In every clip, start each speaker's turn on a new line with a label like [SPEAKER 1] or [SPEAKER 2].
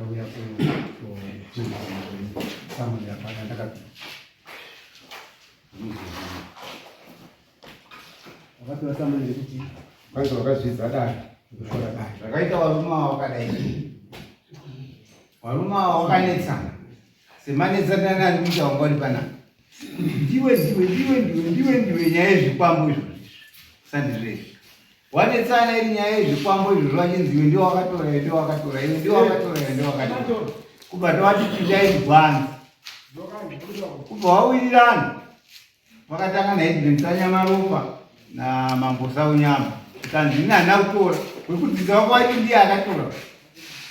[SPEAKER 1] Ndauya kusamuni yapana ndakapinda. Wakapiwa samuni yekuti
[SPEAKER 2] kwanzi wakazvidza dare
[SPEAKER 1] kushora dare.
[SPEAKER 2] Zvakaita varume ava wakadai. Varume ava wakanetsana. Semanetsanana ari kuita wanga uri panapa. Ndiwe ndiwe ndiwe ndiwe ndiwe ndiwe nyaya yezvikwambo izvozvi. Sandizvo izvi. Wanetsana iri nyaya yezvikwambo izvozvo vachinzi iwe ndiwe wakatora iwe ndiwe wakatora iwe ndiwe wakatora iwe ndiwe wakatora. Kubva towati pindai mugwanzi. Kubva wawirirana. Vakatanga naEdwin Sanyamaropa naMambo Saunyama. Zvikanzi ini handina kutora. Wekudzidza wako waiti ndiye akatora.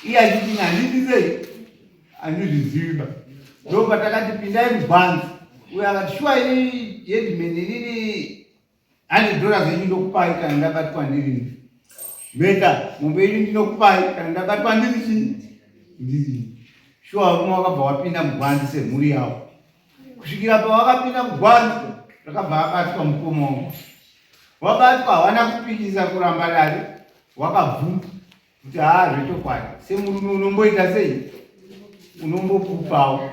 [SPEAKER 2] Iye achiti ini handidi sei? Handizvizivi ba. Ndopatakati pindai mugwanzi. Uyo akati shuwa ini headman inini $100 yenyu ndokupai kana ndabatwa ndiri meta mombe yenyu ndinokupai kana ndabatwa ndiri chii ndiri shuwa varume wakabva wapinda mugwanzi semhuri yavo kusvikira pawakapinda mugwanzi rakabva abatwa mukoma wangu wabatwa hawana kupikisa kuramba dare wakabvuma kuti haa zvechokwadi semurume unomboita sei unombopupawo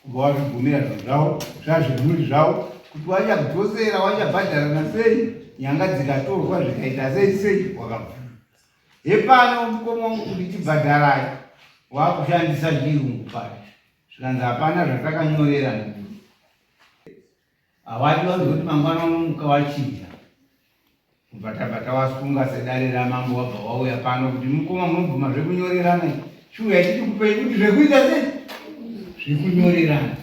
[SPEAKER 2] kubva wazvibvumira zvinhu zvavo zvazvemhuri zvavo kuti wachakudzosera wachabhadharana sei nyanga dzikatorwa zvikaita sei sei wakabvuma hepano mukoma wangu kuti tibhadharai wakushandisa chirungu pano zvikanzi hapana zvatakanyorera hawadi wanzi kuti mangwana unomuka wachinja kubva tabva tawasunga sedare ramambo wabva wauya pano kuti mukoma munobvuma zvekunyorerana chiuya tichikupei kuti zvekuita sei zvekunyorerana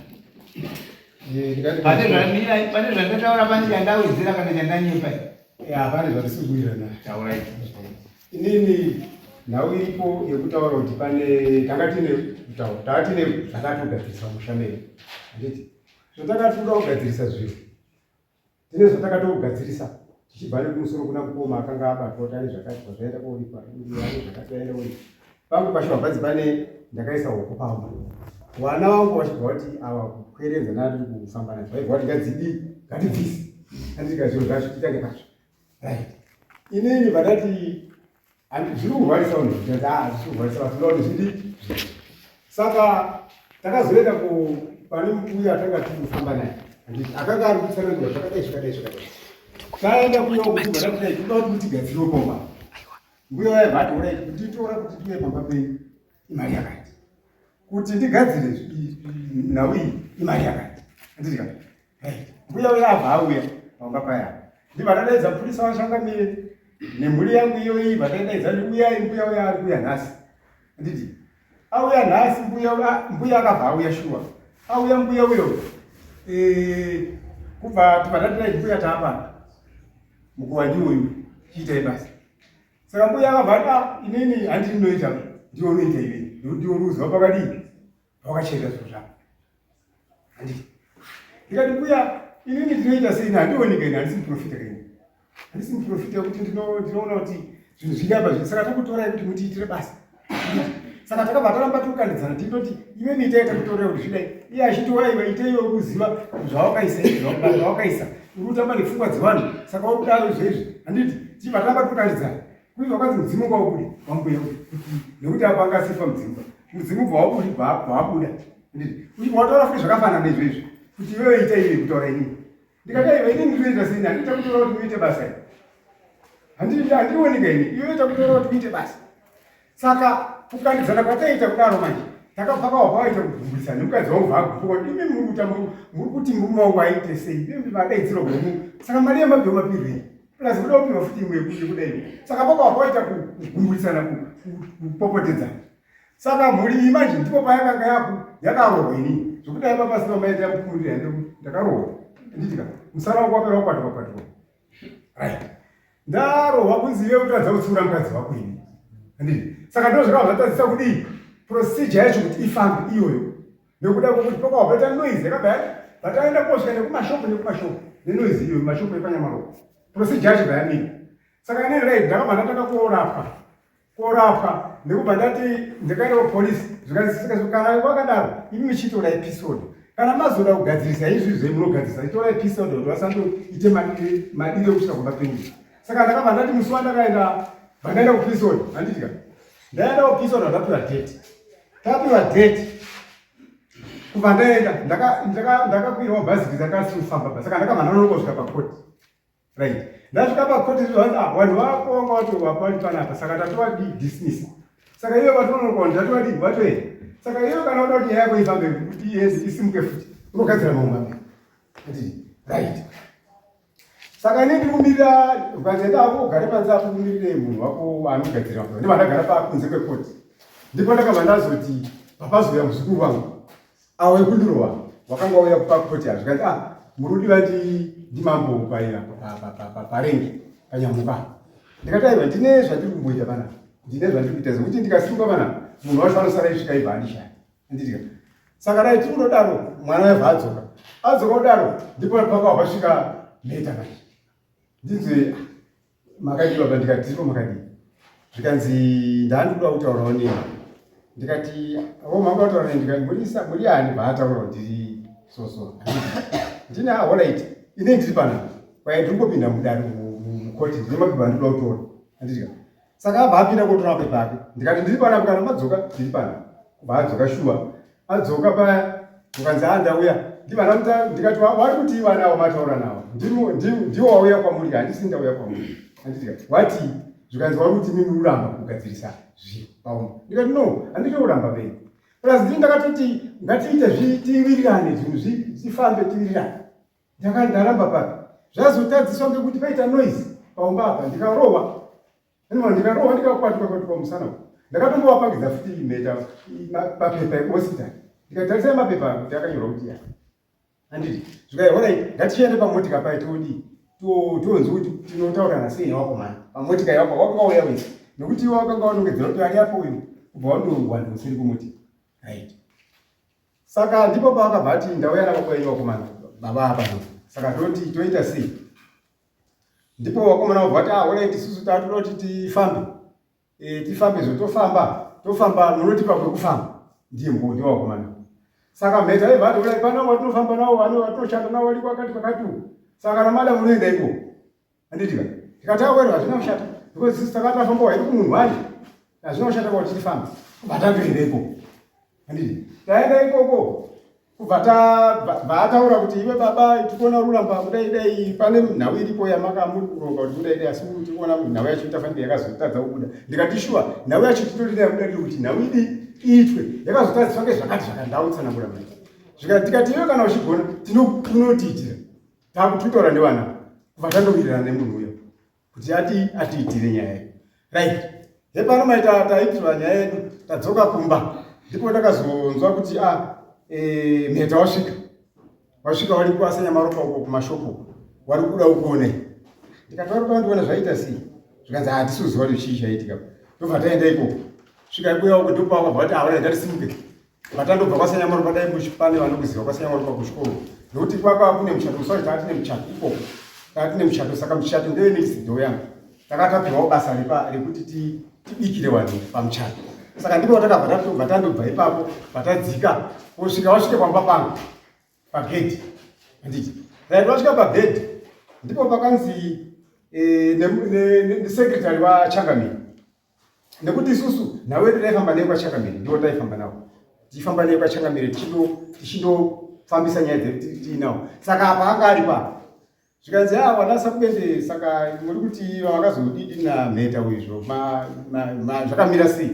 [SPEAKER 2] eh, pane zvandataura pane chandawedzera kana chandanyepa
[SPEAKER 1] pane zvatisi kuwirirana
[SPEAKER 2] taurai
[SPEAKER 1] inini nhau iripo yekutaura kuti pane tanga tine kutaura tanga tine zvakatogadzirisa musha medu handiti zvatakatoda kugadzirisa zviro tine zvatakatogadzirisa tichibva nekumusoro kuna mukoma akanga abatwa kuti ane zvakati kwazvaenda kouripa ane zvakati aenda kouripa pangu pashiwabhadzi pane ndakaisa hoko pamba vana vangu vachibva vati ava kukwerenza nandiri kufamba nadzo vaibva vati ngadzidii ngatibvise anditika zviro zvacho titange pazvo right inini vandati zviri kurwarisa vanhu zvikanzi ah zviri kurwarisa vanhu tinoda kuti zvidii saka takazoenda ku pane mbuya atanga tikufamba naye handiti akanga ari kutsanangura zvakadai zvakadai zvakadai taenda kuya kuti vada kudai toda kuti mutigadzire pamba mbuya vaya vati orai kutitora kuti tiuye pamba penyu imari yakati kuti ndigadzire nhau iyi imari yakati handiti ka Mbuya uya abva auya pamba paya. Ndibva ndadaidza mupurisa wachangamire nemhuri yangu iyoyi vataidaidza ndi uyai mbuya uya ari kuuya nhasi. Nditi auya nhasi mbuya mbuya akabva auya shuwa. Auya mbuya uyo eh kubva tibva tati mbuya taapana. Mukuwa ndiuyu chiitai basa. Saka mbuya akabva ati ah, inini handini ndinoita ndiwe unoita iwe ndiwe uri kuziva pakadii wakacheka zvinhu zvako handiti ndikati mbuya inini ndinoita sei handioni kaini handisi muprofita kaini handisi muprofita wekuti ndinoona kuti zvinhu zviri apa zvinhu saka takutorai kuti mutiitire basa saka takabva taramba tikukandidzana tindoti iwe miitai takutorera kuti zvidai iye achiti waiva itei iwe kuziva zvawakaisa zvawakaisa uri kutamba nepfungwa dzevanhu saka wakudaro izvezvi handiti tichibva taramba tikukandidzana Kuizwa kwanzi mudzimu ngaubude wambuya nekuti apa anga asifa mudzimu mudzimu bva wabuda bva wabuda nditi wataura futi zvakafanana neizvo izvi kuti iwewe ita iwe kutaura inini ndikati aiwa inini ndinoita sei handita kutora kuti muite basa ini handioneka ini iwewe ita kutora kuti muite basa saka kukandidzana kwataita kudaro manje takabva kawa pawaita kugumbuisa nemukadzi wangu vaagumbuka kuti imi muri kuta muri kuti murume wangu aite sei imi vadaidzirwa gomu saka mari yemabheu mapirwei plus kuda kupiwa futi imwe yekudai saka papa waita kugumburisana kupopotedzana saka mhuri iyi manje ndipo payakanga yaku yakarohwa inini zvekuti aiva pasina maita yakukumurira ndakarohwa nditika musara wangu wapera wakwatuka kwatuka right ndarohwa kunzi iwe kutadza kutsiura mukadzi wako ini handiti saka ndo zvakava zvatadzisa kudii procedure yacho kuti ifambe iyoyo nekuda kwekuti pakava paita noise yakabva vataenda kosvika nekumashopu nekumashopu nenoise iyoyo mashopu epanyamaropa procedure yacho bvayamira saka ine right ndakabva ndatanga korapwa korapwa ndikubva ndati ndakaenda kupolisi zvikanzi kana wakadaro imi muchitora episode kana mazoda kugadzirisa izvi zve munogadzirisa itora episode kuti vasandoite madire ekusvika kumba penyu saka ndakabva ndati musi wandakaenda bvandaenda kupisode handitika ndaenda kupisode ndapiwa date. Tapiwa date kubva ndaenda ndakakwirawo bhazi ndakasi kufamba ba saka ndakabva ndanonoka kusvika pakoti. Right, ndasvika pakoti zvanzi, ah, vanhu vako vanga vatovapa vari panapa, saka tatovadi dismiss. Saka iwe vatononoka, vanhu tatovadi vatoenda. Saka iwe kana uda kuti nyaya yako ifambe, kuti iende isimuke futi, unogadzira mamwe mapepa. Right, saka ini ndiri kumirira, ukanzi ako ugare panze apo umirire munhu wako anogadzira mapepa. Ndibva ndagara pakunze kwekoti. Ndipo ndakabva ndazoti papazouya muzukuru wangu awo wekundirova wakanga wauya pakoti, azvikanzi, ah, muri kudiwa ndimambo parengi panyamuka. Ndikati, aiwa, ndine zvandiri kumboita panapa, ndine zvandiri kuita zvokuti ndikasimuka panapa munhu wacho anosara isvika ibva andishaya, handitika? Saka dai tiri kundodaro, mwana webva adzoka. Adzoka kudaro, ndipo pakabva pasvika mheta manje. Ndinzwe, "Makadii baba?" Ndikati, "Tiripo, makadii?" Zvikanzi, "Ndaandikuda kutaurawo nemi." Ndikati, "O, manga kutaura neni?" Ndikati, "Muri muri ani?" Vaataura, "Ndiri soso ndine." "Ah, alright, ine ndiri panapa kwai ndiri kungopinda mudare, mukoti, ndine mapepa andikuda kutora," handitika? Saka abva apinda kotora mapepa ake. Ndikati, "Ndiri panapa, kana madzoka ndiri panapa." Kubva adzoka shuwa. Adzoka paya, ukanzi, "A, ndauya ndivana." Ndikati, "Wari kuti vana avo mataura navo ndiwo wauya kwamuri? Handisi ndauya kwamuri, handitika? Wati?" Zvikanzi, "Wari kuti mimi uramba kugadzirisa zviro paumba." Ndikati, "No, handiti kuramba bei. Plus ndii ndakatoti ngatiite tiwirirane, zvinhu zvifambe, tiwirirane. Ndaramba papi? Zvazotadziswa ngekuti paita noise paumba apa, ndikarohwa. Anyway, ndikarohwa, ndikakwatuka kwatuka musana uku. Ndakatombovapangidza futi mheta mapepa ekuhospital. Ndikatarisai mapepa kuti akanyorwa kuti ya, handiti?" Zvikai, "Alright, ngatichiende pamotika pai todii, tonzwe kuti tinotaurirana sei nevakomana pamotika yako wakanga uya wese, nekuti iwe wakanga wanongedzera kuti ari apo uyu, kubva wandowanda usiri kumuti." Right, saka ndipo pavakabva ati, "Ndauya nababa venyu vakomana, baba apa. Saka toti toita sei?" Ndipo vakomana vabva vati, "Ah, alright, isusu tatoda kuti tifambe, tifambe zvo, tofamba, tofamba, munotipa kwekufamba." Ndiye mukoti wakomana. Saka mheta ibva ati, "Alright, pana watinofamba navo, vatinoshanda navo vari kwakati kwakati uku. Saka namada munoenda ikoko," handitika? Tikati, "Awero, hazvina kushata, because isusu takatafamba wairi kumunhu wanje, hazvina kushata kwakuti tifambe." Kubva tatoenda ikoko, handiti? Taenda ikoko, kubva vaataura kuti, "Iwe baba, tikuona ruramba kudai dai, pane nhau iripo yamaka muri kuronga kuti kudai dai, asi tikuona nhau yacho itafanira yakazotadza kubuda." Ndikati, "Shuwa, nhau yacho titori nayo kudai, kuti nhau idi iitwe, yakazotadziswa ngezvakati zvakandau." Tsanangura mai. Tikati, "Iwe kana uchigona tinotiitira." Takutotaura nevana, kubva tandowirirana nemunhu uyo kuti ati atiitire nyaya yedu. Right, hepano maita taitirwa nyaya yedu. Tadzoka kumba, ndipo ndakazonzwa kuti a ah, mheta wasvika, wasvika, wari kwasanyamaropa uko kumashopo, wari kuda ukuone. Ndikati, "Wari kuda ndiona, zvaita sei?" Zvikanzi, "Hatisi kuziva kuti chii chaitika." Ndobva taenda ikoko. Svika ikuya uko, ndopavakabva vati, "Aura, ngatisimuke." Vatandobva kwasanyamaropa, dai pane vanokuziva kwasanyamaropa kuchikoro, nokuti kwaka kune muchato musi wacho. Tine muchato ikoko, tine muchato. Saka muchato ndewenext door yangu. Takatapiwawo basa rekuti tibikire vanhu pamuchato. Saka ndipo patakabva tatobva tandobva ipapo, patadzika kusvika wasvike pamba pangu pagedhi, handiti? Right, wasvika pagedhi, ndipo pakanzi nesecretary wachangamiri, nekuti isusu nhau yedu taifamba nayo kwachangamiri, ndiwo taifamba nawo, tichifamba nayo kwachangamiri, tichindofambisa nyaya dzedu tiinawo. Saka apa anga ari pa zvikanzi, "A, wana Sakubende, saka muri kuti vakazodidi namheta uizvo, zvakamira sei?"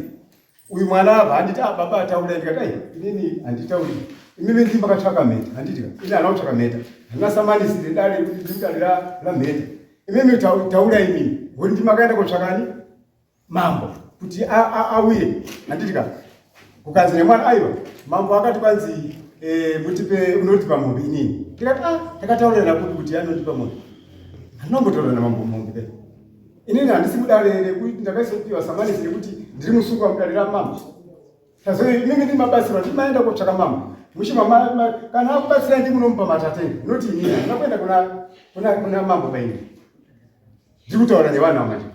[SPEAKER 1] Uyu mwana abva handiti, "A, baba, taura." Ndikati, "Ai, inini handitauri. Imimi ndii makatsvaka mheta, handiti? Ini handina kutsvaka mheta, handina samanisi redare rekuti ndiri mudare ramheta. Imimi taura imimi, ngoti ndii makaenda kotsvakani mambo kuti auye, handiti ka?" Kukanzi nemwana, "Aiwa, mambo akati kwanzi mutipe, unotipa mombe." Inini ndikati, "A, takataurirana kupi kuti anondipa mombe? Handinombotaurira namambo mombe. Inini handisi mudare rekuti ndakaisopiwa samanisi rekuti ndiri musungwa mudare ramambo. Imimi ndi mabatsirwa, ndimaenda kotsvaka mambo muchima, kana akubatsirai ndi munomupa matatenga, noti inini handina kuenda kuna mambo paini. Ndiri kutaura nevanhu ava manje."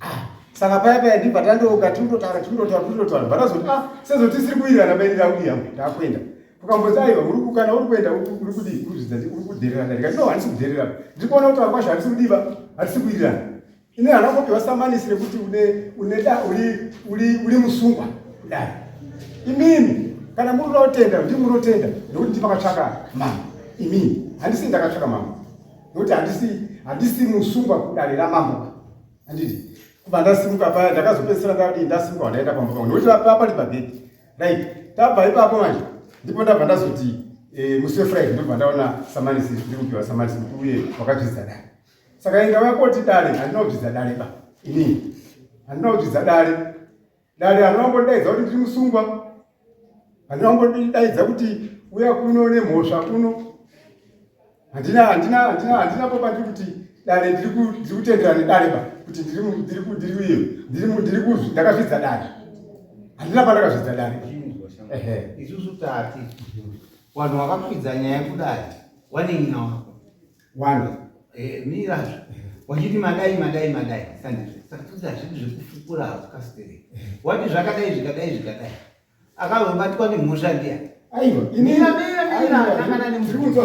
[SPEAKER 1] Ah, saka paya paya ndibva tandoga tindotaura, tindotaura, tindotaura, vatazoti, "Ah, sezvo tisiri kuwirirana paini, ndakudi yangu, ndakuenda." Tukambonzi, "Aiwa, kana uri kuenda uri kudii? Uri kudhererana." Ndikati, "No, handisi kudhererana. Ndiri kuona kutaura kwacho handisi kudiva, handisi kuwirirana. Ine handina kupiwa samanisi rekuti une une da uri uri uri musungwa kudai." Imimi kana muri kuda kutenda ndimi munotenda nekuti ndipakatsvaka mama. Imimi handisi ndakatsvaka mama nekuti handisi handisi musungwa kudare ramambo handiti kubva ndasimuka paya ndakazopedzisira ndadii ndasimuka wandaenda pamba pangu nekuti papa pabhedhi right tabva ipapo manje ndipo ndabva ndazoti eh, musi wefriday ndobva ndaona samanisi ndiri kupiwa samanisi kuti uye wakazvidza dare saka inga vakoti dare handina kuzvidza dare ba inini handina kuzvidza dare dare handina kumbondidaidza kuti ndiri musungwa handina kumbondidaidza kuti uya kuno nemhosva kuno handina handina handina handina popa ndiri kuti dare ndiri kutenderana nedare ba kuti ndiri ndiri ndiri iyo ndiri ndiri kuzvi ndakazvidza dare handina pandakazvidza dare
[SPEAKER 2] ehe isusu tati vanhu vakakwidza nyaya kudare wanen'ina wako
[SPEAKER 1] wani
[SPEAKER 2] eh, mirazvo wachiti madai madai madai sandizvo saka toti hazvidi zvekufukura hazvikasiterei wati zvakadai zvikadai zvikadai akazobatwa nemhosva ndiani
[SPEAKER 1] aiwa
[SPEAKER 2] mira mira mira akangana nemhosva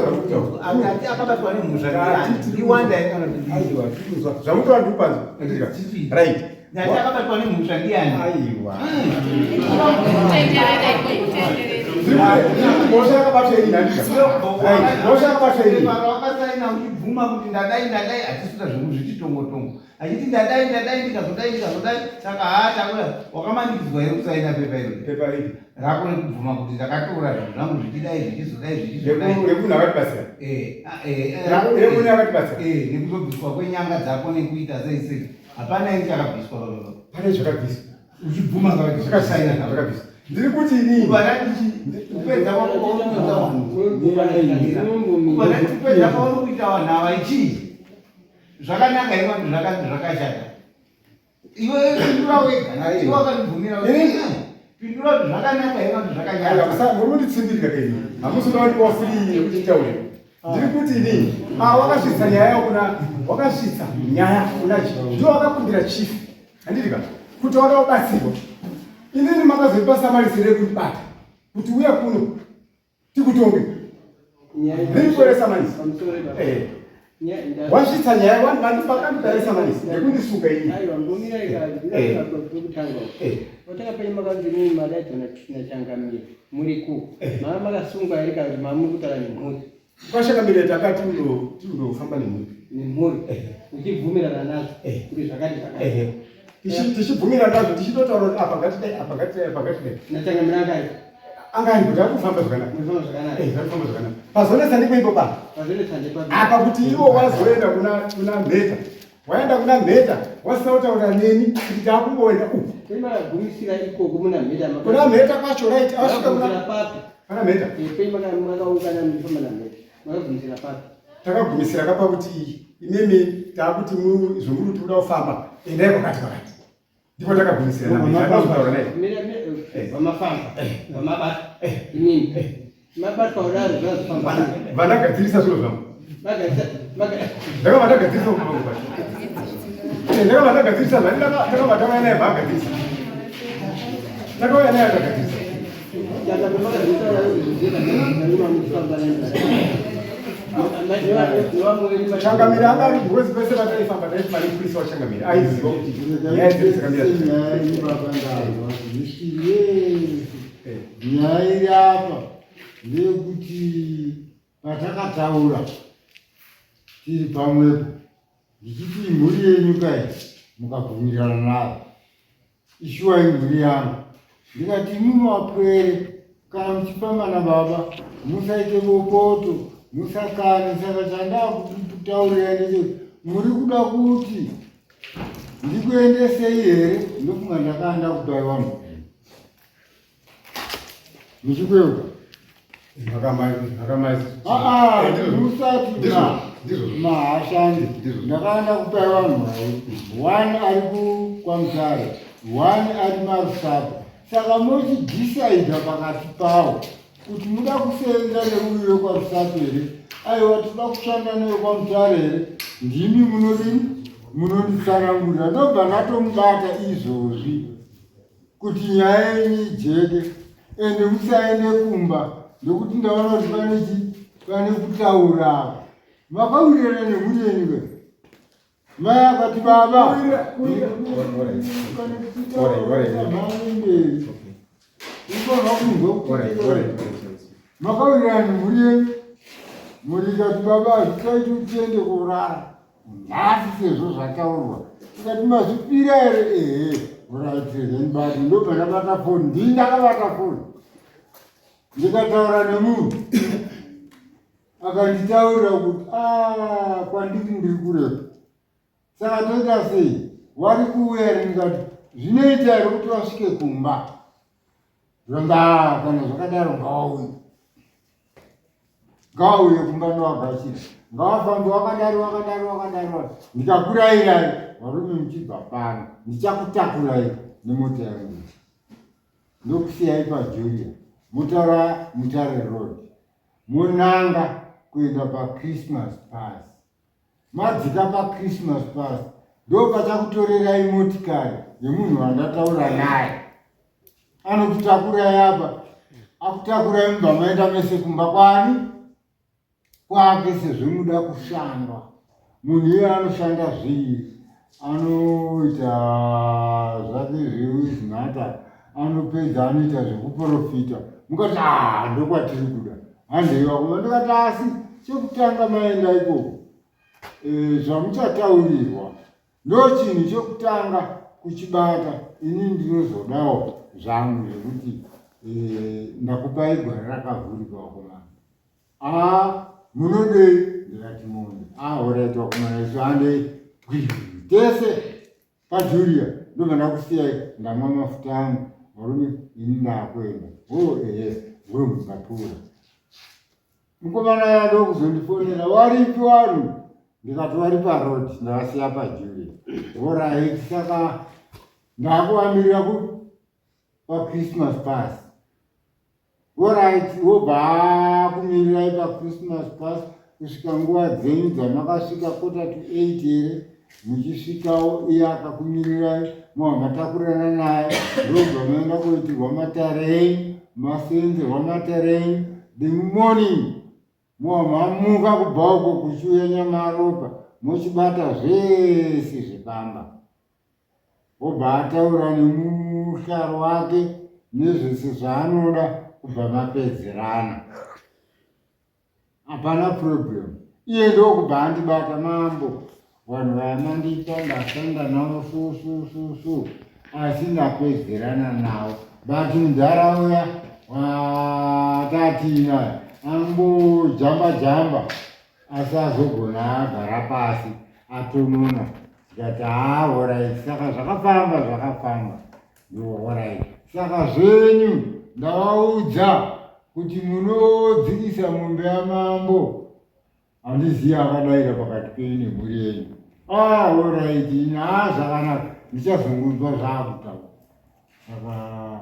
[SPEAKER 2] akabatwa nemhosva ndiani ndiwanda
[SPEAKER 1] aiwa zvamutora ndikupanza right
[SPEAKER 2] ndati akabatwa nemhosva ndiani
[SPEAKER 1] aiwa mhosva yakabatwa ini handika right mhosva yakabatwa ini
[SPEAKER 2] wakasaina uchibvuma kuti ndadai ndadai hatisuta zvekuzviti achiti ndadai ndadai ndikazodai ndikazodai saka haa takuya wakamanikidzwa here kusaina pepa iro
[SPEAKER 1] pepa ripi
[SPEAKER 2] rako rekubvuma kuti ndakatora zvinhu zvangu zvichidai zvichizodai zvichizodai
[SPEAKER 1] remunhu akatibatsira
[SPEAKER 2] eh, ah, eh,
[SPEAKER 1] remunhu akatibatsira
[SPEAKER 2] eh, nekuzobviswa kwenyanga dzako nekuita sei sei hapana ini chakabviswa
[SPEAKER 1] pane zvakabviswa
[SPEAKER 2] uchibvuma
[SPEAKER 1] zvakasaina zvakabviswa ndiri kuti inini
[SPEAKER 2] kupedza kwako kwauri kuita kupedza kwauri kuita vanhu ava ichii zvakanaka here vanhu zvakashata iwe pindura wega iwe wakandibvumira pindura kuti zvakanaka here vanhu zvakashata
[SPEAKER 1] muri kunditsindira kei hamusi kuda kundipa free yekuti nditaure ndiri kuti inini ah, wakasvitsa nyaya yako kuna wakasvitsa nyaya kuna ndiwo wakakumbira chief handiti ka kuti wada kubatsirwa inini makazoipa samarisi rekundibata kuti uya kuno tikutonge ririkoresa manisi eh. wasvitsa nyaya vandipakanditarisa manisi nekundisuka ini
[SPEAKER 3] eh. otanga penyu makanzi mii madaidzwa nachangamire muri ku eh. mava makasungwa here kana kuti mamuri kutaura nemhuri
[SPEAKER 1] kwashakamire takati tindofamba nemhuri
[SPEAKER 3] nemhuri uchibvumirana nazvo kuti zvakati
[SPEAKER 1] zvakati tichibvumirana nazvo tichitotaura kuti apa ngatidai apa ngatidai apa ngatidai
[SPEAKER 3] nachangamire angaita
[SPEAKER 1] anga ari kuti ari kufamba zvakanaka
[SPEAKER 3] eh,
[SPEAKER 1] ari kufamba zvakanaka pazonetsa ndipo ipo pa apa kuti iwo wazoenda kuna kuna mheta waenda kuna mheta wasina kutaura neni kuti takungoenda uku
[SPEAKER 3] gumisira ikoko muna mheta
[SPEAKER 1] kuna mheta kwacho right asvika
[SPEAKER 3] kuna papi
[SPEAKER 1] pana mheta
[SPEAKER 3] eh, makaungana muchifamba na mheta makagumisira papi
[SPEAKER 1] takagumisira kapa kuti imimi takuti zvomuri kuti kuda kufamba endai kwakati kwakati ndipo takagumisira
[SPEAKER 3] nazotaura naye vamafamba vamabata imimi mabatwa kudaro zvazofamba
[SPEAKER 1] vandagadzirisa zviro zvangu ndakabva ndagadzirisa ndakabva ndagadzirisa ndakabva ndauya naye vaagadzirisa takauya naye akagadzirisa Changamire anga ari because pese pataifamba taiti pane mupurisa wachangamire aiziva kuti nyaya dzedu dzakamira
[SPEAKER 4] nyaya iri apa ndeyekuti patakataura tiri pamwepo ndichiti imhuri yenyu kai mukabvumirana nayo Ishuwa imhuri yangu. Ndikati imimi wapwere kana muchifamba nababa musaite bopoto musakane saka chandakutaurira ndechekuti muri kuda kuti ndikuendesei here ndofunga ndakanda kupai vanhu muchikweuka musati mahashandi ndakaenda kupai vanhu vai one ari kwamutare one ari marusapo saka mochidhisaidha pakati pawo kuti muda kusenza neuyu wekwarusapo here aiwa tinoda kushanda newekwamutare here ndimi munodini munonditsanangurira ndobva ndatomubata izvozvi kuti nyaya yenyu ijeke ende musaende kumba ndokuti ndaona kuti pane chi pane kutaura makawirirana nemhuri yenyu ke mai akati baba mberi Unofanirwa kunzwa kuti makawirirana nemhuri yenyu. Mhuri ikati baba hazvichaiti kuti tiende kurara nhasi sezvo zvataurwa. Tikati mazvipira here? Ehe. Orit then bati ndobva ndabata foni. Ndini ndakabata foni. Ndikataura nemunhu akanditaurira kuti ah, kwandiri ndiri kurepa. Saka toita sei? Wari kuuya here? Ndikati zvinoita here kuti vasvike kumba? Zvikanzi ah, kana zvakadaro ngavauye, ngavauye kumba ndovagashira, ngavafambe wakadaro wakadaro wakadaro. Ndikakurayirai varume muchibva pano, ndichakutakurai nemota yangu ndokusiyai paJulia motora Mutare Road monanga kuenda paChristmas Pass. Madzika paChristmas pasi ndopachakutorerai motikari yemunhu wandataura naye anokutakurai apa akutakurai mubva maenda mese kumba kwani kwake sezvo muda kushandwa munhu iye anoshanda zvii anoita zvake zveuzimhata anopedza anoita zvekuprofita mukati ah ndokwatiri kuda handei vakoma ndikati asi chekutanga maenda ikoko e, zvamuchataurirwa ndo chinhu chekutanga kuchibata ini ndinozodawo zvangu zvekuti e, ndakupai gwara rakavhurika vakomana a munodei ndikati mombe a horaiti vakomana isu handei tese PaJulia ndobva ndakusiyai ndamwa mafuta angu varume ini ndakuenda oh ehe room ndapfuura mukomana ya ndokuzondifonera waripi vanhu ndikati wari paroad ndavasiya paJulia horait saka ndakuvamirira ku pachristmas pass Horait wobva akumirirai pachristmas pass kusvika nguva dzenyu dzamakasvika quarter to 8 here muchisvikawo iye akakumirirai mobva matakurana naye ndobva maenda koitirwa matare enyu masenzerwa matare enyu the morning mobva mamuka kubva uko kuchiuya nyamaropa mochibata zvese zvepamba Obva ataura nemuhlaro wake nezvese zvaanoda kubva mapedzerana. Hapana problem. Iye ndokubva andibata mambo. Vanhu vaya mandipa ndashanda navo su su su su asi ndapedzerana navo. But mudhara uya watatiinaye angojamba jamba asi azogona agara pasi atonona tikati haa horait saka zvakafamba zvakafamba ndo horait saka zvenyu ndavaudza kuti munodzikisa mombe yamambo handizivi akadaira pakati penyu nemhuri yenyu ah horait ini haa zvakanaka ndichazongonzwa zvaakutaura saka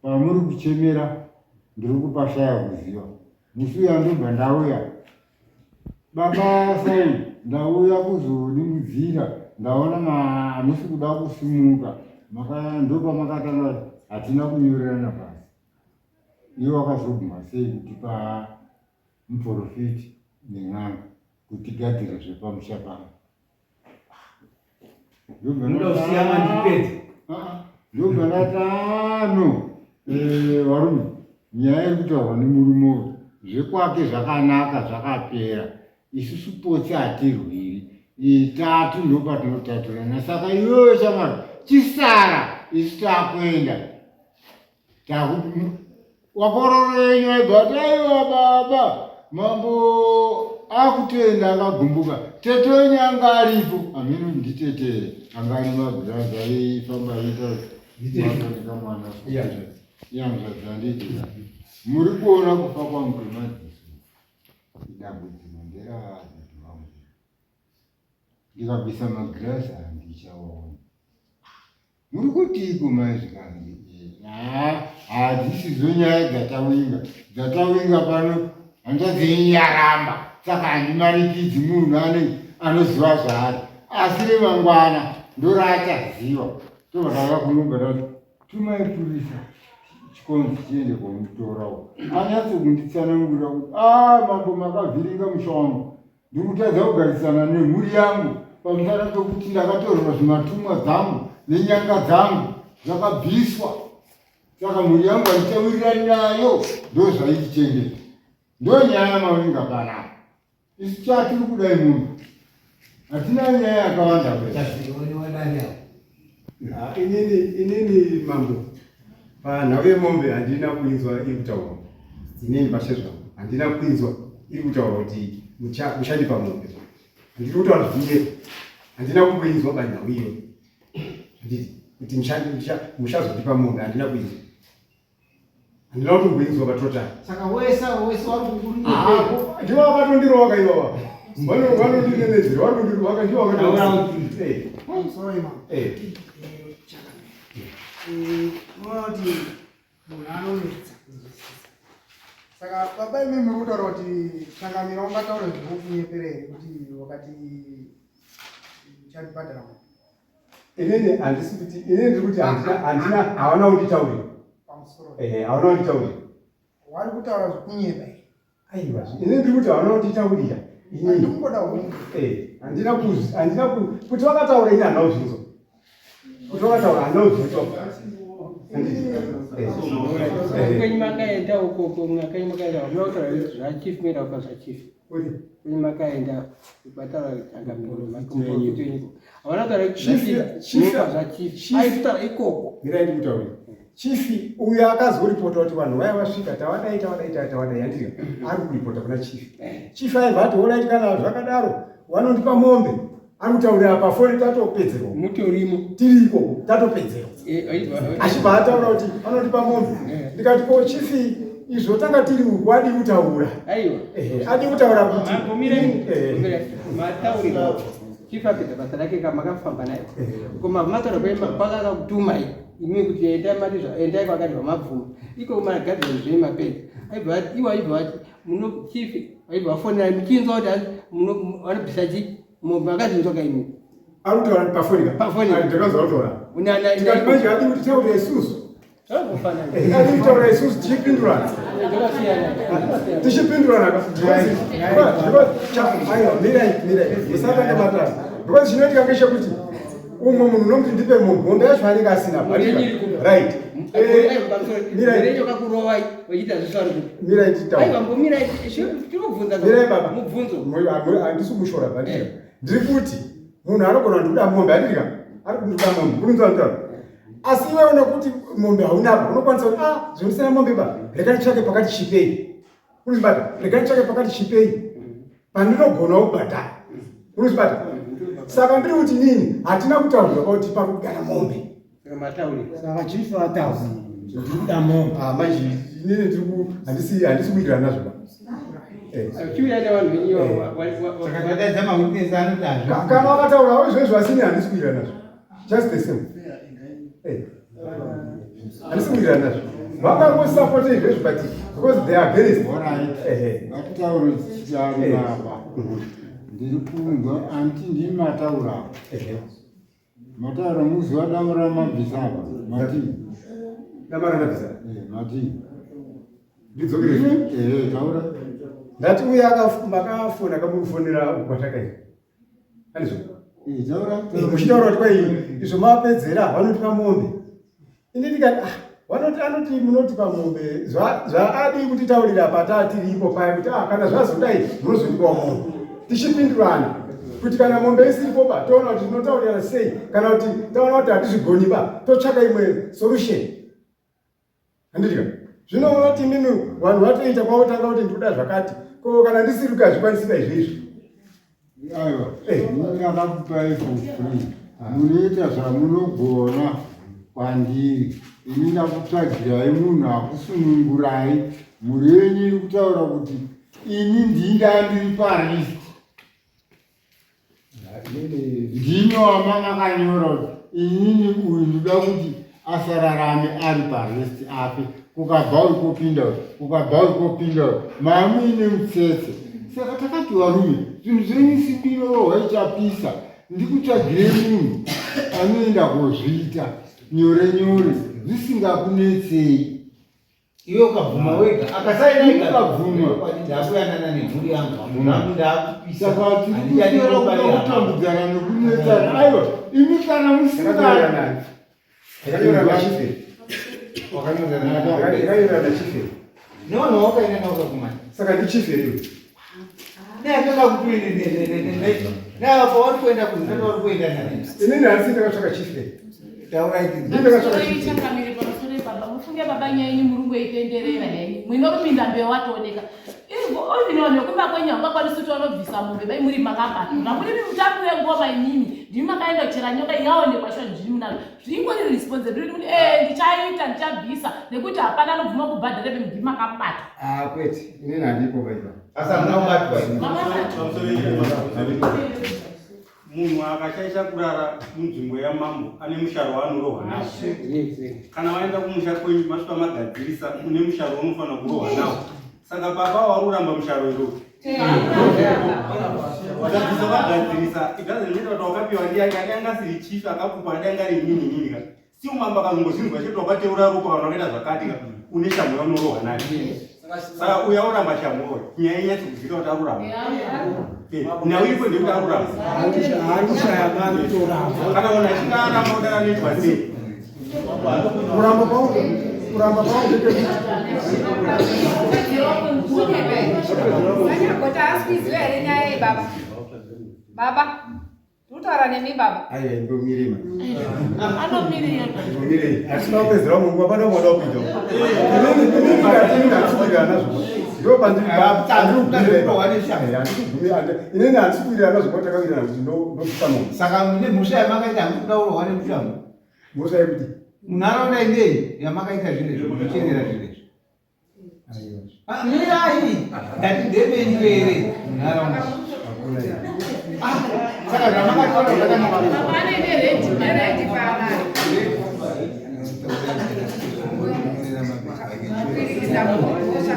[SPEAKER 4] pamuri kuchemera ndiri kupashaya kuziva musi uya ndobva ndauya baba Saul ndauya kuzodimudzira ndaona hamusi kuda kusimuka ndopamakatanga hatina kunyorerana pasi iwe wakazoguma sei kutipa muprofiti nen'anga kuti tigadzire zvepamusha pano
[SPEAKER 2] Munoda mandipedza.
[SPEAKER 4] Ah, ndobva ndati ano eh, varume nyaya iri kutaurwa nemurume uyu zvekwake zvakanaka zvakapera isusu potsi hatirwiri itatu ndopatinotaturana saka iwewe shamwari chisara isu takuenda Wakororo yenyu aibva ati aiwa baba mambo akutoenda akagumbuka tete wenyu anga aripo hameno nditete here anga ane mabhirazi aifamba aita mwana ihanzvadzi anditi muri kuona kufa kwangu kwemadziso idambudziko nderavadadi vangu ndikabvisa magirazi handichaona Muri kutiiko mai zvikanzi hadzisidzo nyaya dzatawinga dzatawinga pano hanzvadzi yenyu yaramba saka handimanikidzi munhu ane anoziva zvaari asi remangwana ndoraachaziva tobva tava kunobva tati tumai purisa chikonzi chiende komutorawo anyatso kunditsanangurira kuti a ah, mambo makavhiringa musha wangu Ndikutadza kugarisana nemhuri yangu pamusana pekuti ndakatorerwa zvimatumwa dzangu nenyanga dzangu zvakabviswa. Saka mhuri yangu handichawirirani nayo, ndozvaitichengeta. Ndonyaya yamavinga panapa. Isu chatiri kudai munhu hatina nyaya yakawanda.
[SPEAKER 1] Ah, inini inini mambo, panhau yemombe handina kuinzwa iri kutaurwa. Inini pachezvangu handina kuinzwa iri kutaurwa kuti muchandipa mombe. Handiri kutaura zvinyepo, handina kumboinzwa panhau iyoyo. Handiti kuti muchazondipa mombe, handina kuinzwa, handina kutomboinzwa patotari.
[SPEAKER 2] Saka wese wese wari
[SPEAKER 1] kukunyepera. Ndivo vakatondirova kaivava, vanondinenedzera, vari kundirova, ndivo
[SPEAKER 2] vakati.
[SPEAKER 5] Sorry, ma'am. Unoona kuti munhu anonetsa kunzwisisa. Saka baba, imi muri kutaura kuti Changamira ungataura zvinokunyepera here kuti wakati uchandibhadhara mombe?
[SPEAKER 1] Inini handisi kuti, inini ndiri kuti handina, havana kunditaurira.
[SPEAKER 5] Pamusoro.
[SPEAKER 1] Ehe, havana kunditaurira.
[SPEAKER 5] Wari kutaura zvekunyeba here?
[SPEAKER 1] Aiwa, inini ndiri kuti havana kunditaurira inini.
[SPEAKER 5] Handikungoda hungu.
[SPEAKER 1] Handina kuzvi, handina kuti vakataura, ini handina kuzvinzwa. Kuti vakataura handina kuzvinzwa.
[SPEAKER 3] Kwenyu makaenda ukoko, kwenyu makaenda hamuna kutaura zvachief, moenda kupa zvachief. Kwenyu makaenda kwataura Changamire, havana kutaura zvachief, aitaura ikoko.
[SPEAKER 1] Mirai ndikutaurira. Chief uyo akazoripota kuti vanhu vaya vasvika, tavadai, tavadai, tavadai, handiti? Ari kuripota kuna chief. Chief aibva ati, "Alright, kana zvakadaro vanondipa mombe." Ari kutaurira pafoni, tatopedzerwa.
[SPEAKER 3] Mutorimo.
[SPEAKER 1] Tiri ikoko, tatopedzerwa. Achibva ataura kuti vanondipa mombe. Ndikati, "Ko chief, izvo tanga tiri uku, adi kutaura?"
[SPEAKER 3] Aiwa.
[SPEAKER 1] Adi kutaura kuti
[SPEAKER 3] Matauriro, chief apedza basa rake, kamakafamba naye koma mataura kwakakakutumai imi kuti endai, mati endai kwakati vamabvuma iko magadzira zvenyu mapedza. Aibva iwo aibva vati muno chief aibva vafonera muchinzwa kuti vanobvisa chi mombe, makazvinzwa kaimi?
[SPEAKER 1] Ari kutaura pafoni.
[SPEAKER 3] Pafoni.
[SPEAKER 1] Ndakanzwa kutaura. Tikati manje adi kuti taurira isusu.
[SPEAKER 3] Zvakufanana.
[SPEAKER 1] Adi kutaura isusu tichipindurana.
[SPEAKER 3] Zvakasiyana.
[SPEAKER 1] Tichipindurana. Aiwa, mirai, mirai, musatanga matara, because chinoitika ngechekuti umwe munhu unomuti ndipe mombe, mombe yacho anenge asina. Right. Mirai.
[SPEAKER 3] Kakurovai vachiita zvisvari kupi?
[SPEAKER 1] Mirai titaure.
[SPEAKER 3] Aiwa, mbomirai, tirikubvunza.
[SPEAKER 1] Mirai baba.
[SPEAKER 3] Mubvunzo.
[SPEAKER 1] Handisi kushora bandika. Ndiri kuti munhu anogona ndikuda mombe, andika ari kundikuda mombe, kurunzwa nditaura, asi iwewe nekuti mombe haunapa, unokwanisa kuti, "Ah, zvondisina mombe ba, rega nditsvake pakati chipei." Unozvibata? Rega nditsvake pakati chipei pandinogona kubhadhara. Unozvibata? Saka ndiri kuti nini hatina kutaurirwa kuti pakugara mombe.
[SPEAKER 3] Matauriro.
[SPEAKER 6] Saka chief vataura, ndiri kuda mombe.
[SPEAKER 1] Ah, manje inini ndiri handisi kuitirana nazvo ba.
[SPEAKER 3] Chiuya nevanhu venyu.
[SPEAKER 2] Saka tadaidza mawitness anoti hazvi.
[SPEAKER 1] Kana vakataurawo izvozvo, asini handisi kuitirana nazvo, just the same. Handisi kuitirana nazvo, vakangosapota izvozvo, but because they are against.
[SPEAKER 4] Alright, ngatitaure tichitari. Baba, ndiri kunzwa anti ndimi mataura. Mataura muzuva damo ramabvisa apa, mati
[SPEAKER 1] Dama randabvisa?
[SPEAKER 4] Mati.
[SPEAKER 1] Ndidzokere.
[SPEAKER 4] Ehe, taura.
[SPEAKER 1] Ndati uye makafona kamukufonera kwatakaita, andizvo?
[SPEAKER 4] Taura.
[SPEAKER 1] Muchitaura kuti kwai izvo mapedzera vanotipa mombe. Ini ndikati, "Ah, vanoti anoti munotipa mombe." Zvaadii kutitaurira pataa tiripo paya kuti, "Ah, kana zvazodai munozondipawo mombe?" Tichipindurana kuti kana mombe isiripo ba, toona kuti tinotaurirana sei, kana kuti taona kuti hatizvigoni ba, totsvaka imwe solution, handitika? Zvino unoti mimi vanhu vatoita kwavotanga kuti ndikuda zvakati, ko kana ndisiri kukazvikwanisika izvezvi?
[SPEAKER 4] Aiwa, ndakakupai for free, munoita zvamunogona kwandiri. Ini ndakutsvagirai munhu akusunungurai. Mhuri yenyu iri kutaura kuti ini ndinda ndiri palist. Ndini wama makanyora kuti inini uyu ndoda kuti asararame ari palist, afe. Kukabva uyu kopinda uyu, kukabva uyu kopinda uyu, mamuine mutsetse. Saka takati, varume, zvinhu zvenyu simbi inorohwa ichapisa, ndikutsvagire munhu anoenda kozviita nyore nyore zvisingakunetsei.
[SPEAKER 2] Iwe ukabvuma wega, akasaina.
[SPEAKER 4] Ukabvuma.
[SPEAKER 2] Ndakuyanana nemhuri yangu, munhu ndakupisa.
[SPEAKER 4] Saka tiri kuswera kuda kutambudzana nekunetsana. Aiwa, imi kana musingadi
[SPEAKER 1] Ndakanyora nachief. Ndakaenda nachief here?
[SPEAKER 2] Nevanhu vawakaenda navo kakumana.
[SPEAKER 1] Saka ndichief here iwe?
[SPEAKER 2] Neakanga kutoende neava pavari kuenda kuzina vari kuenda nani?
[SPEAKER 1] Inini handisi ndakatsvaka chief here.
[SPEAKER 2] Taurai tinzwe.
[SPEAKER 1] Ndini ndakatsvaka chief here.
[SPEAKER 7] Changamire pamusoro baba mufunge baba nyaya yenyu muri kungoitenderera henyu mwinopinda mbeu watooneka even vanhu vekumba kwenyu hamungakwanisi kuti vanobvisa mombe mai muri makabatwa zvamuri mutambi wengoma imimi ndimi makaenda kuchera nyoka yaonekwa sho ndini munazvo zvingori responsibility kuti e ndichaita ndichabvisa nekuti hapana anobvuma kubhadhara pe ndimi makabatwa.
[SPEAKER 1] Ah, kwete. Inini handipo paipa.
[SPEAKER 2] Asi hamuna kubatwa imi.
[SPEAKER 7] Makabatwa.
[SPEAKER 8] Munhu akashaisha kurara munzvimbo yamambo ane musharo waanorohwa nawo. Kana waenda kumusha kwenyu masvika magadzirisa une musharo waunofanira kurohwa nawo. Saka baba wari kuramba musharo iro. Watadzisa wagadzirisa it doesn't matter kuti wakapiwa ndiani ati anga asiri chief akakupa ati anga ari inini inini ka. Still mambo akazongozvinzwa chete wakateura ropa vanhu vakaita zvakati ka une shamhu yaunorohwa nayo. Saka uya oramba shamhu uyo nyaya inyatso kuzika kuti aruramba. Nhau iripo ndeyekuti aruramba.
[SPEAKER 6] Haari kushaya mari kutoramba.
[SPEAKER 8] Kana munhu achinge aramba kudaro anoitwa sei?
[SPEAKER 1] Kuramba kwavo kuramba kwavo ndekekuti
[SPEAKER 9] Sanyagota asi kuiziva here nyaya iyi baba? Baba, ndikutaura nemi baba.
[SPEAKER 1] Aiwa, ndomirima.
[SPEAKER 7] Anomirira.
[SPEAKER 1] Ndomirei. Hatina kupedzera munguva pane umwe wada kupinda. Inini ndati handisi kuwirirana nazvo. Ndo pandiri inini handisi kuwirirana nazvo takawirirana kuti ndobvisa mombe.
[SPEAKER 2] Saka mune mhosva yamakaita hamusi kuda kurohwa nemushango.
[SPEAKER 1] Mhosva yekuti
[SPEAKER 2] Munharaunda inei yamakaita zvinhu izvi munocherera zvinhu izvi.
[SPEAKER 1] Aiwa.
[SPEAKER 2] Ah, mirai ndati ndemenyu here munharaunda.
[SPEAKER 1] Hakuna.
[SPEAKER 2] Ah, saka zvamakataura zvakanaka.
[SPEAKER 7] Baba anenge ready.
[SPEAKER 9] Ready pana. Kuirikiza mhosva.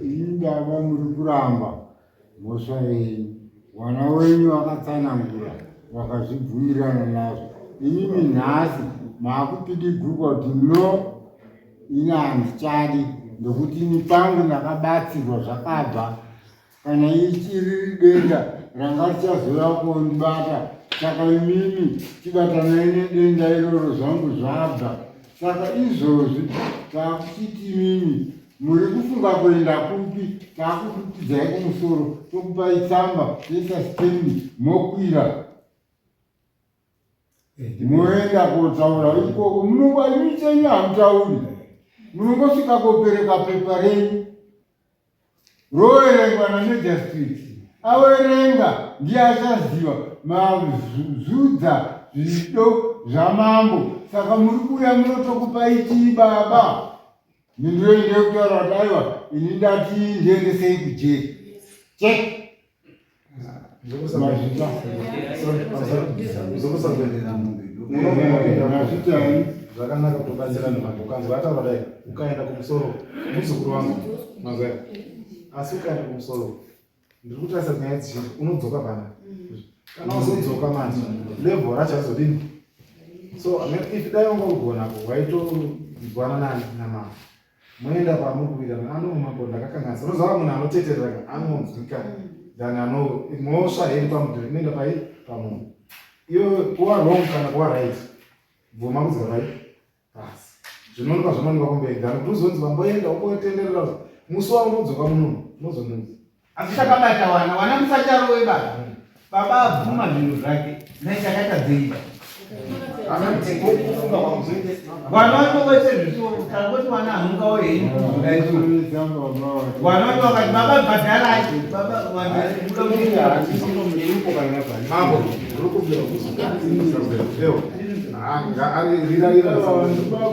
[SPEAKER 4] Imi baba muri kuramba mhosva yenyu, vana wenyu vakatsanangura vakazvibvumirana nazvo. Imimi nhasi maakupidiguka kuti no, ini handichadi ndokuti ini pangu ndakabatsirwa zvakabva kana ichiri denda ranga richazouya kondibata, saka imimi chibatanai nedenda iroro zvangu zvabva. Saka izvozvi taakuchiti imimi muri kufunga kuenda kupi? Taakukupidzai kumusoro, tokupai tsamba toisa stembi mokwira moenda kotaura ikoko. Munongo imi chenyu hamutauri, munongosvika kopereka pepa renyu roverengwa namajustrit. Awerenga ndiye achaziva mazudza zvido zvamambo. Saka muri kuuya munotokupai chii baba? Minduro ndeyekutaura kuti aiwa, ini ndati ndiendesei kujeri chete. Mazvita. Mazvita.
[SPEAKER 10] Zvakanaka kutobatsirana mambo. Ukanzwa ataura dai ukaenda kumusoro, muzukuru wangu mazwa, asi ukaenda kumusoro ndiri kutarisa nyaya dzizhinji unodzoka pana kana uzodzoka manje level racho azodini. So I mean, if dai wanga ugonapo waitonzwana nani namambo moenda pamuri kuwirirana ano mambo ndakakanganisa. Unoziva munhu anoteterera anonzwika than ano mhosva heri pamunhu inoenda pai pamunhu iwe kuva wrong kana kuva right, bvuma kudzika pai pasi, zvinoonekwa zvinoonekwa kumberi than kuti uzonzi vamboenda umbotenderera. Musi waunodzoka munomu unozonunza.
[SPEAKER 2] Asi chakabata wana wana musacharowe baba. Baba abvuma zvinhu zvake nai chakaita dzeiba.
[SPEAKER 10] Kufunga kwangu.
[SPEAKER 2] Vana vacho vese zviso tangoti vana hamungawo henyu. Vana vacho vakati baba bhadharai baba vanhu muda kuita.
[SPEAKER 10] Mambo, rirarira.
[SPEAKER 4] Baba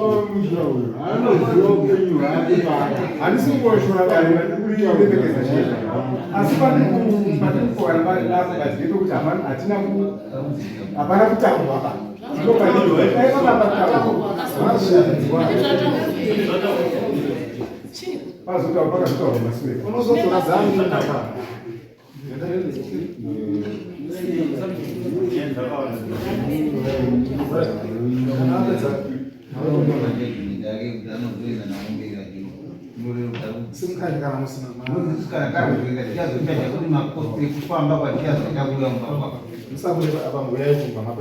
[SPEAKER 4] wemusha uyu anoziva upenyu hwake paa.
[SPEAKER 1] Handisi kungoshora dare, ndikuremekedza chaizvo, asi pandikuwana basa ndepekuti hatina hapana kutaurwa pa ndipo pandii papa pataurwa pazotaurwa pakazotaurwa masure.
[SPEAKER 10] Unozotora zanu napa. Kana apedza. Simukadi kana musina.
[SPEAKER 2] Kana takuenda tichazochaja kuti makosti ekufamba kwatichazoita kuuya mumba kwako.
[SPEAKER 10] Musabude apa mbuya yekumba.